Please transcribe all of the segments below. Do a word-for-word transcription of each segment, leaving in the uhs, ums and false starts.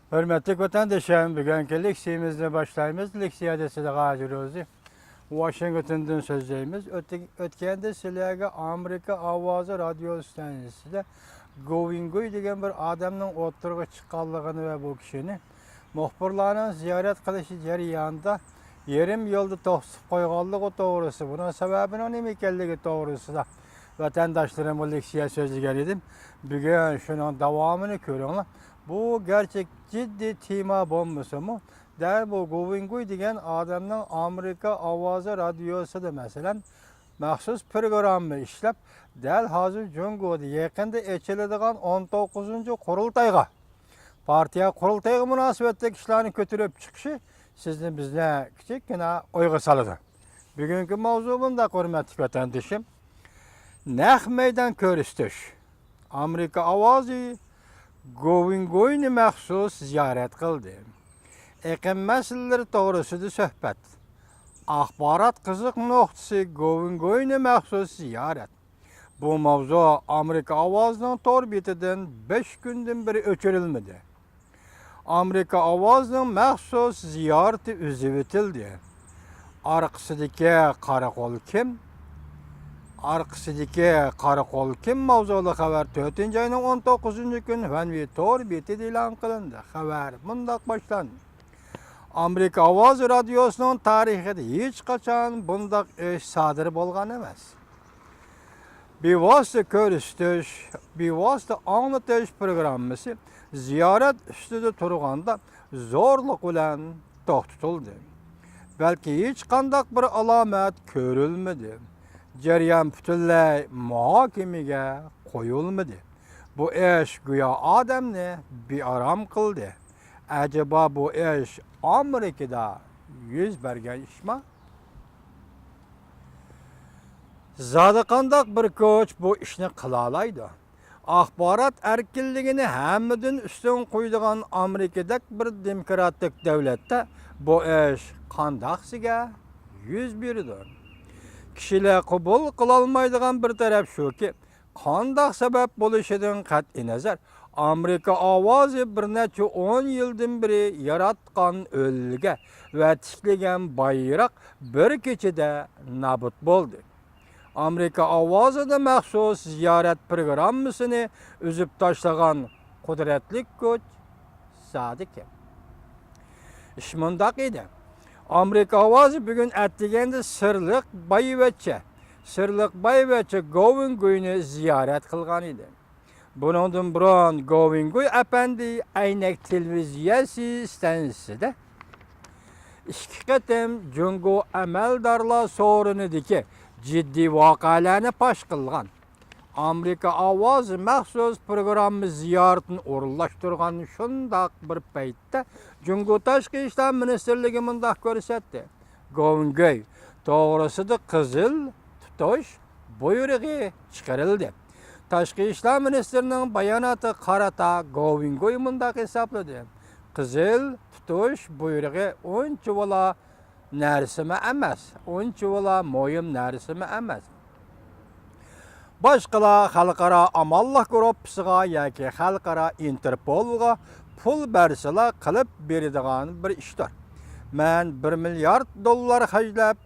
ھۆرمەتلىك ۋەتەندىشىم، بۈگۈنكى لېكسىيىمىزنى باشلايمىز. لېكسىيەدە سىلەرگە ھاجى روزى ۋاشىنگتوندىن سۆزلەيمىز. ئۆت-، ئۆتكەندە سىلەرگە ئامېرىكا ئاۋازى رادىيو ستانسىسىدا گوۋىنگوي دېگەن بىر ئادەمنىڭ ئوتتۇرىغا چىققانلىقىنى ۋە بۇ كىشىنى مۇخبىرلارنىڭ زىيارەت قىلىشى جەريانىدا يېرىم يولدا توختىتىپ قويغانلىقى توغرىسى، بۇنىڭ سەۋەبىنىڭ نېمە ئىكەنلىكى توغرىسىدا ۋەتەنداشلىرىمغا لېكسىيە سۆزلىگەن ئىدىم. بۈگۈن شۇنىڭ داۋامىنى كۆرۈڭلار. بۇ گەرچە جىددىي تېما بولمىسىمۇ، دەل بۇ گوۋىنگوي دېگەن ئادەمنىڭ ئامېرىكا ئاۋازى رادىيوسىدا، مەسىلەن، مەخسۇس پروگرامما ئىشلەپ، دەل ھازىر جۇڭگودا يېقىندا ئېچىلىدىغان ئون توققۇزىنچى قۇرۇلتايغا، پارتىيە قۇرۇلتىيىغا مۇناسىۋەتلىك ئىشلارنى كۆتۈرۈپ چىقىشى سىزنى، بىزنى كىچىككىنە ئويغا سالىدۇ. بۈگۈنكى ماۋزۇ مۇنداق، ھۆرمەتلىك ۋەتەندىشىم. نەق مەيدان كۆرسىتىش. ئامېرىكا ئاۋازى گوۋىنگوينى مەخسۇس زىيارەت قىلدى. ئېقىم مەسىلىلىرى توغرىسىدا سۆھبەت. ئاخبارات قىزىق نۇقتىسى، گوۋىنگوينى مەخسۇس زىيارەت. بۇ ماۋزۇ ئامېرىكا ئاۋازىنىڭ تور بېتىدىن بەش كۈندىن بېرى ئۆچۈرۈلمىدى. ئامېرىكا ئاۋازىنىڭ مەخسۇس زىيارىتى ئۈزۈۋېتىلدى. ئارقىسىدىكى قارا قول كىم؟ ئارقىسىدىكى قارا قول كىم ماۋزۇلۇق خەۋەر تۆتىنچى ئاينىڭ ئون توققۇزىنچى كۈنى ھۈەنۋې تور بېتىدە ئېلان قىلىندى. خەۋەر مۇنداق باشلاندى. ئامېرىكا ئاۋازى رادىيوسىنىڭ تارىخىدا ھېچقاچان بۇنداق ئىش سادىر بولغان ئەمەس. بىۋاسىتە كۆرسىتىش، بىۋاسىتە ئاڭلىتىش پروگراممىسى زىيارەت ئۈستىدە تۇرغاندا زورلۇق بىلەن توختىتىلدى. بەلكى ھېچقانداق بىر ئالامەت كۆرۈلمىدى. جەريان پۈتۈنلەي مۇھاكىمىگە قويۇلمىدى. بۇ ئىش گويا ئادەمنى بىئارام قىلدى. ئەجەبا بۇ ئىش ئامېرىكىدا يۈز بەرگەن ئىشما؟ زادى قانداق بىر كۈچ بۇ ئىشنى قىلالايدۇ؟ ئاخبارات ئەركىنلىكىنى ھەممىدىن ئۈستۈن قويىدىغان ئامېرىكىدەك بىر دېموكراتىك دۆلەتتە بۇ ئىش قانداقسىگە يۈز بېرىدۇ؟ كىشىلەر قوبۇل قىلالمايدىغان بىر تەرەپ شۇكى، قانداق سەۋەب بولۇشىدىن قەتئىينەزەر، ئامېرىكا ئاۋازى بىر نەچچە ئون يىلدىن بېرى ياراتقان ئۈلگە ۋە تىكلىگەن بايراق بىر كېچىدە نابۇت بولدى. ئامېرىكا ئاۋازىدا مەخسۇس زىيارەت پروگراممىسىنى ئۈزۈپ تاشلىغان قۇدرەتلىك كۈچ زادى كىم؟ ئىش مۇنداق ئىدى. ئامېرىكا ئاۋازى بۈگۈن ئەتىگەندە سىرلىق بايۋەچچە، سىرلىق بايۋەچچە گوۋىنگوينى زىيارەت قىلغان ئىدى. بۇنىڭدىن بۇرۇن گوۋىنگوي ئەپەندى ئەينەك تېلېۋىزىيەسى ئىستانسىسىدا ئىككى قېتىم جۇڭگو ئەمەلدارلار سورۇنىدىكى جىددىي ۋەقەلەرنى پاش قىلغان. ئامېرىكا ئاۋازى مەخسۇس پروگرامما زىيارىتىنى ئورۇنلاشتۇرغان شۇنداق بىر پەيتتە، جۇڭگو تاشقى ئىشلار مىنىستىرلىكى مۇنداق كۆرسەتتى: گوۋىنگوي توغرىسىدا قىزىل تۇتۇش بۇيرۇقى چىقىرىلدى. تاشقى ئىشلار مىنىستىرىنىڭ باياناتىغا قارىتا، گوۋىنگوي مۇنداق ھېسابلىدى: قىزىل تۇتۇش بۇيرۇقى ئۇنچىۋالا نەرسىمۇ ئەمەس، ئۇنچىۋالا مۇھىم نەرسىمۇ ئەمەس. باشقىلار خەلقئارا ئامانلىق گۇرۇپپىسىغا ياكى خەلقئارا ئىنتېرپولغا پۇل بەرسىلا قىلىپ بېرىدىغان بىر ئىشتۇر. مەن بىر مىليارد دوللار خەجلەپ،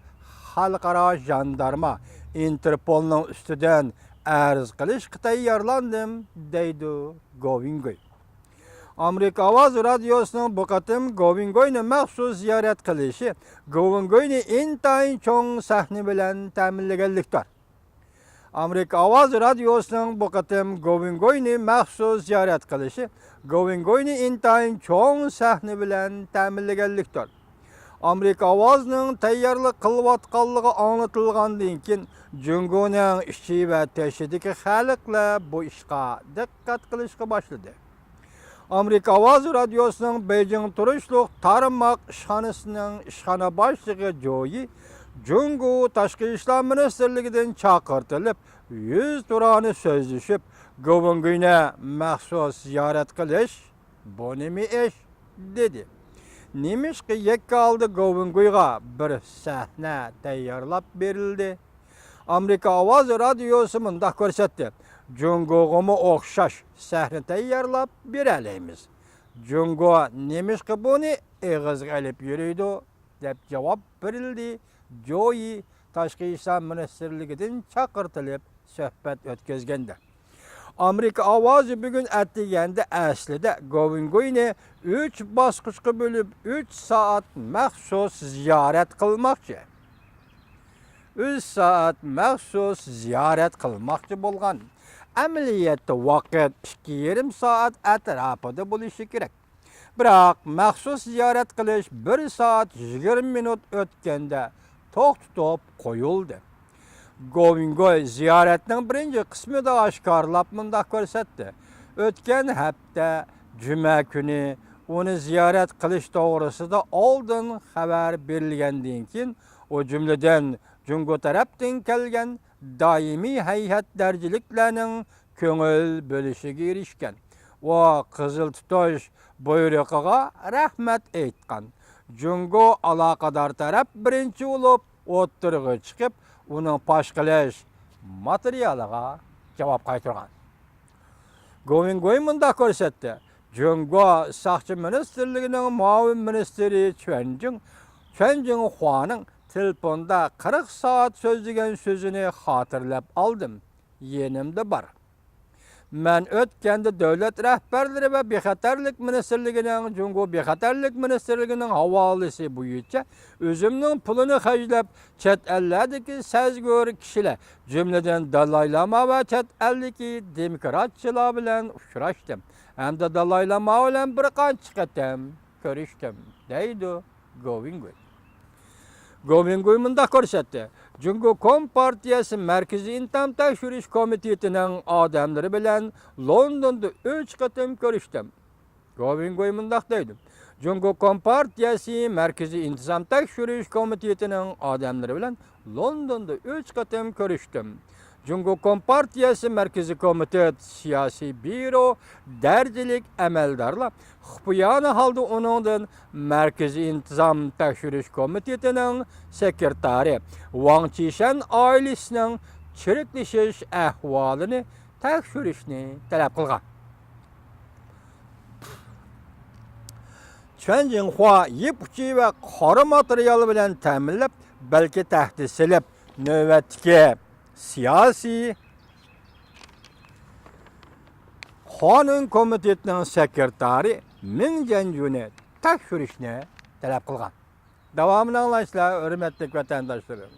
خەلقئارا ژاندارما ئىنتېرپولنىڭ ئۈستىدىن ئەرز قىلىشقا تەييارلاندىم، دەيدۇ گوۋىنگوي. ئامېرىكا ئاۋازى رادىيوسىنىڭ بۇ قېتىم گوۋىنگوينى مەخسۇس زىيارەت قىلىشى گوۋىنگوينى ئىنتايىن چوڭ سەھنە بىلەن تەمىنلىگەنلىكتۇر. ئامېرىكا ئاۋازى رادىيوسىنىڭ بۇ قېتىم گوۋىنگوينى مەخسۇس زىيارەت قىلىشى گوۋىنگوينى ئىنتايىن چوڭ سەھنە بىلەن تەمىنلىگەنلىكتۇر. ئامېرىكا ئاۋازىنىڭ تەييارلىق قىلىۋاتقانلىقى ئاڭلىتىلغاندىن كېيىن، جۇڭگونىڭ ئىچى ۋە تېشىدىكى خەلقلەر بۇ ئىشقا دىققەت قىلىشقا باشلىدى. ئامېرىكا ئاۋازى رادىيوسىنىڭ بېيجىڭ تۇرۇشلۇق تارماق ئىشخانىسىنىڭ ئىشخانا باشلىقى جويى جۇڭگو تاشقى ئىشلار مىنىستىرلىكىدىن چاقىرتىلىپ، يۈز تۇرانى سۆزلىشىپ، گوۋېنگوينى مەخسۇس زىيارەت قىلىش، بۇ نېمە ئىش؟ دېدى. نېمىشقا يەككە ھالدا گوۋېنگويغا بىر سەھنە تەييارلاپ بېرىلدى؟ ئامېرىكا ئاۋازى رادىيوسى مۇنداق كۆرسەتتى: جۇڭگوغىمۇ ئوخشاش سەھنە تەييارلاپ بېرەلەيمىز. جۇڭگو نېمىشقا بۇنى ئېغىزغا ئېلىپ يۈرىدۇ؟ دەپ جاۋاب بېرىلدى. جويى تاشقى ئىشلار مىنىستىرلىكىدىن چاقىرتىلىپ سۆھبەت ئۆتكۈزگەندە، ئامېرىكا ئاۋازى بۈگۈن ئەتىگەندە ئەسلىدە گوۋىنگوينى ئۈچ باسقۇچقا بۆلۈپ، ئۈچ سائەت مەخسۇس زىيارەت قىلماقچى. ئۈچ سائەت مەخسۇس زىيارەت قىلماقچى بولغان. ئەمەلىيەتتە ۋاقىت ئىككى يېرىم سائەت ئەتراپىدا بولۇشى كېرەك. بىراق مەخسۇس زىيارەت قىلىش بىر سائەت يىگىرمە مىنۇت ئۆتكەندە توختىتىپ قويۇلدى. گوۋىنگوي زىيارەتنىڭ بىرىنچى قىسمىدا ئاشكارىلاپ مۇنداق كۆرسەتتى: ئۆتكەن ھەپتە جۈمە كۈنى ئۇنى زىيارەت قىلىش توغرىسىدا ئالدىن خەۋەر بېرىلگەندىن كېيىن، ئۇ جۈملىدىن جۇڭگو تەرەپتىن كەلگەن دائىمىي ھەيئەت دەرىجىلىكلەرنىڭ كۆڭۈل بۆلۈشىگە ئېرىشكەن. ئۇ قىزىل تۇتۇش بۇيرۇقىغا رەھمەت ئېيتقان. جۇڭگو ئالاقىدار تەرەپ بىرىنچى بولۇپ ئوتتۇرىغا چىقىپ، ئۇنىڭ پاش قىلىش ماتېرىيالىغا جاۋاب قايتۇرغان. گوۋىنگوي مۇنداق كۆرسەتتى: جۇڭگو ساقچى مىنىستىرلىكىنىڭ مۇئاۋىن مىنىستىرى چۈەن جىڭ، چۈەن جىڭخۇانىڭ تېلېفوندا قىرىق سائەت سۆزلىگەن سۆزىنى خاتىرىلەپ ئالدىم. يېنىمدا بار. مەن ئۆتكەندە دۆلەت رەھبەرلىرى ۋە بىخەتەرلىك مىنىستىرلىكىنىڭ، جۇڭگو بىخەتەرلىك مىنىستىرلىكىنىڭ ھاۋالىسى بويىچە ئۆزۈمنىڭ پۇلىنى خەجلەپ، چەت ئەللەردىكى سەزگۈر كىشىلەر، جۈملىدىن دالاي لاما ۋە چەت ئەلدىكى دېموكراتچىلار بىلەن ئۇچراشتىم ھەمدە دالاي لاما بىلەن بىر قانچە قېتىم كۆرۈشتۈم، دەيدۇ گوۋىنگوي. گوۋىنگوي مۇنداق كۆرسەتتى: جۇڭگو كومپارتىيەسى مەركىزىي ئىنتىزام تەكشۈرۈش كومىتېتىنىڭ ئادەملىرى بىلەن لوندوندا ئۈچ قېتىم كۆرۈشتۈم. گوۋىنگوي مۇنداق دەيدۇ: جۇڭگو كومپارتىيەسى مەركىزىي ئىنتىزام تەكشۈرۈش كومىتېتىنىڭ ئادەملىرى بىلەن لوندوندا ئۈچ قېتىم كۆرۈشتۈم. جۇڭگو كومپارتىيەسى مەركىزىي كومىتېت سىياسىي بيۇرو دەرىجىلىك ئەمەلدارلار خۇپىيانە ھالدا ئۇنىڭدىن مەركىزىي ئىنتىزام تەكشۈرۈش كومىتېتىنىڭ سېكرېتارى ۋاڭ چىشەن ئائىلىسىنىڭ چىرىكلىشىش ئەھۋالىنى تەكشۈرۈشنى تەلەپ قىلغان. چۈەن جىڭخۇا يىپ ئۇچى ۋە قارا ماتېرىيال بىلەن تەمىنلەپ، بەلكى تەھدىت سېلىپ، نۆۋەتتىكى سىياسىي قانۇن كومىتېتىنىڭ سېكرېتارى مىڭ جيەنجۈنى تەكشۈرۈشنى تەلەپ قىلغان. داۋامىنى ئاڭلايسىلەر، ھۆرمەتلىك ۋەتەنداشلىرىم.